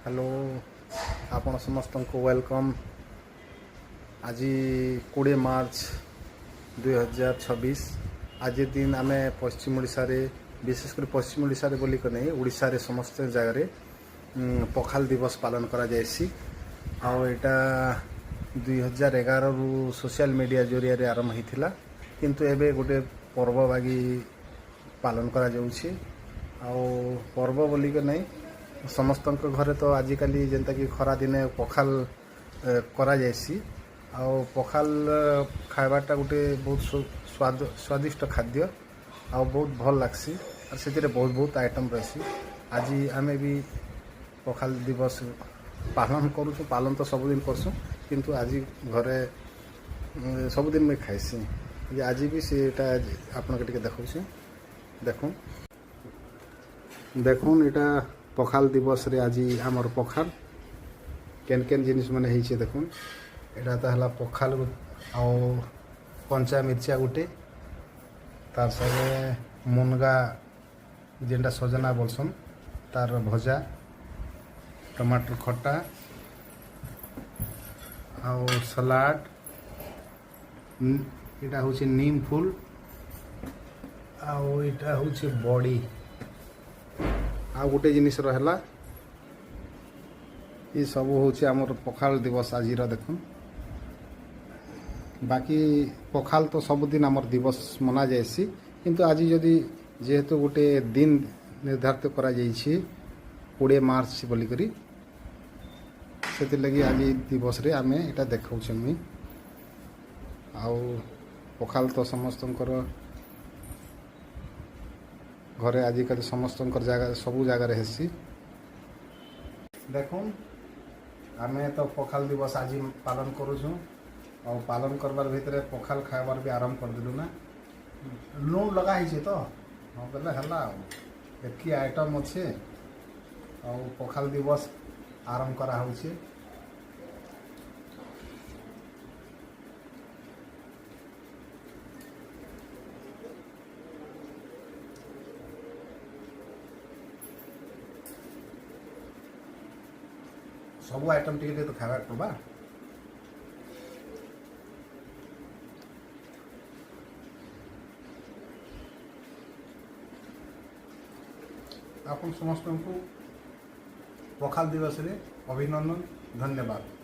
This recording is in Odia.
ହ୍ୟାଲୋ, ଆପଣ ସମସ୍ତଙ୍କୁ welcome. ଆଜି 20 ମାର୍ଚ୍ଚ 2026। ଆଜି ଦିନ ଆମେ ପଶ୍ଚିମ ଓଡ଼ିଶାରେ, ବିଶେଷ କରି ପଶ୍ଚିମ ଓଡ଼ିଶାରେ ବୋଲିକ ନେଇ ଓଡ଼ିଶାରେ ସମସ୍ତ ଜାଗାରେ ପଖାଲ ଦିବସ ପାଳନ କରାଯାଏସି। ଆଉ ଏଇଟା 2011ରୁ ସୋସିଆଲ ମିଡ଼ିଆ ଜରିଆରେ ଆରମ୍ଭ ହେଇଥିଲା, କିନ୍ତୁ ଏବେ ଗୋଟେ ପର୍ବ ବାଗି ପାଳନ କରାଯାଉଛି। ଆଉ ପର୍ବ ବୋଲିକ ନାଇଁ, ସମସ୍ତଙ୍କ ଘରେ ତ ଆଜିକାଲି ଯେନ୍ତାକି ଖରା ଦିନେ ପଖାଲ କରାଯାଏସି। ଆଉ ପଖାଲ ଖାଇବାଟା ଗୋଟେ ବହୁତ ସ୍ୱାଦିଷ୍ଟ ଖାଦ୍ୟ ଆଉ ବହୁତ ଭଲ ଲାଗ୍ସି। ଆଉ ସେଥିରେ ବହୁତ ବହୁତ ଆଇଟମ୍ ରହିସି। ଆଜି ଆମେ ବି ପଖାଲ ଦିବସ ପାଳନ କରୁଛୁ। ପାଳନ ତ ସବୁଦିନ କରସୁଁ, କିନ୍ତୁ ଆଜି ଘରେ ସବୁଦିନ ମୁଇଁ ଖାଇସି ଯେ ଆଜି ବି ସେଇଟା ଆପଣଙ୍କୁ ଟିକେ ଦେଖାଉଛି। ଦେଖୁନ୍, ଦେଖୁନ୍, ଏଇଟା ପଖାଲ ଦିବସରେ ଆଜି ଆମର ପଖାଲ କେନ୍ କେନ୍ ଜିନିଷ ମାନେ ହେଇଛେ ଦେଖୁନ୍। ଏଇଟା ତ ହେଲା ପଖାଲ ଆଉ କଞ୍ଚା ମିର୍ଚା ଗୋଟେ, ତାର ସାଙ୍ଗେ ମୁନଗା ଯେନ୍ଟା ସଜନା ବୋଲସନ୍ ତାର ଭଜା, ଟମାଟର ଖଟା ଆଉ ସଲାଡ଼। ଏଇଟା ହେଉଛି ନିମ୍ ଫୁଲ ଆଉ ଏଇଟା ହେଉଛି ବଡ଼ି। ଆଉ ଗୋଟେ ଜିନିଷ ହେଲା। ଏ ସବୁ ହେଉଛି ଆମର ପଖାଳ ଦିବସ ଆଜିର। ଦେଖୁନ୍, ବାକି ପଖାଲ ତ ସବୁଦିନ ଆମର ଦିବସ ମନା ଯାଏସି, କିନ୍ତୁ ଆଜି ଯଦି ଯେହେତୁ ଗୋଟେ ଦିନ ନିର୍ଦ୍ଧାରିତ କରାଯାଇଛି 20 ମାର୍ଚ୍ଚ ବୋଲିକରି, ସେଥିର୍ଲାଗି ଆଜି ଦିବସରେ ଆମେ ଏଇଟା ଦେଖାଉଛେ ମୁଇଁ। ଆଉ ପଖାଲ ତ ସମସ୍ତଙ୍କର ଘରେ ଆଜିକାଲି ସମସ୍ତଙ୍କର ଜାଗା ସବୁ ଜାଗାରେ ହେସି। ଦେଖୁନ୍, ଆମେ ତ ପଖାଲ ଦିବସ ଆଜି ପାଳନ କରୁଛୁଁ। ଆଉ ପାଳନ କରବାର ଭିତରେ ପଖାଲ ଖାଇବାର ବି ଆରମ୍ଭ କରିଦେଲୁ ନା। ଲୁଣ ଲଗା ହେଇছে ତ? ହଁ, ବେଲେ ହେଲା। ଆଉ ଏତ୍କି ଆଇଟମ୍ ଅଛେ ଆଉ ପଖାଲ ଦିବସ ଆରମ୍ଭ କରାହେଉଛି। ସବୁ ଆଇଟମ୍ ଟିକେ ଟିକେ ତ ଖାଇବାକୁ ପଡ଼ବା। ଆପଣ ସମସ୍ତଙ୍କୁ ପଖାଲ ଦିବସରେ ଅଭିନନ୍ଦନ, ଧନ୍ୟବାଦ।